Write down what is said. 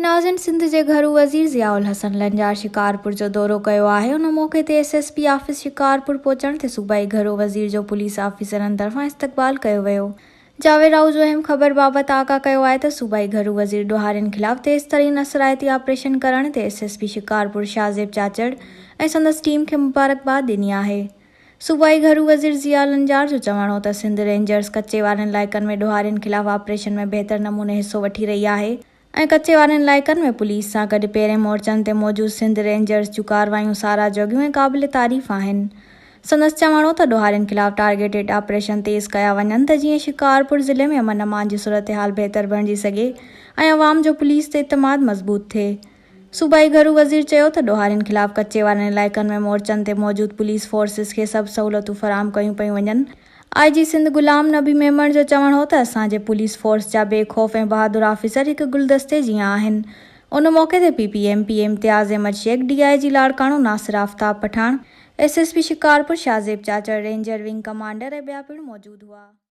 ناظرين سنڌ جي گهرو وزير ضياء الحسن لنجار شڪارپور جو دورو ڪيو آهي ان موقعي تي S S P office Shikarpur پهچڻ تي صوبائي گهرو وزير جو پوليس آفيسرن طرفان استقبال ڪيو ويو. جاويد راهوجو اهم خبر بابت آگاهه ڪيو آهي ته صوبائي گهرو وزير ڏوهارين خلاف تيز ترين اثرائتي آپريشن ڪرڻ تي S S P Shikarpur Shahzeb Chachar ۽ سندس ٽيم کي مبارڪباد ڏني آهي. صوبائي گهرو وزير ضياء لنجار جو چوڻ هو ته سنڌ رينجرز ڪچي وارن علائقن ۾ ڏوهارين خلاف آپريشن ۾ بهتر نموني حصو وٺي رهي آهي. ۽ ڪچي وارن علائقن ۾ پوليس سان گڏ پهرين مورچن تي موجود سنڌ رينجرز جون ڪارروايون ساراهه جوڳيون ۽ قابل تعريف آهن. سندس چوڻ هو ته ڏوهارين خلاف ٽارگيٽيڊ آپريشن تيز ڪيا وڃن ته جيئن شڪارپور ضلعي ۾ امن امان جي صورتحال بهتر بڻجي سگهي ۽ عوام جو پوليس تي اعتماد مضبوط ٿئي. صوبائي گهرو وزير چيو ته ڏوهارين خلاف ڪچي وارن علائقن ۾ مورچن تي موجود پوليس فورسز کي سڀ سهولتون فراهم ڪيون پيون وڃن. آء جي سنڌ غلام نبي ميمڻ جو چوڻ هو ته اسان جي پوليس فورس جا بي خوف ۽ بهادر آفيسر هڪ گلدستي جيان آهن. ان موقعي تي P P M P A Imtiaz Ahmed Shaikh, D I G Larkana Nasir Aftab Pathan, S S P Shikarpur Shahzeb Chachar, ranger wing commander ۽ ٻيا پڻ موجود هئا.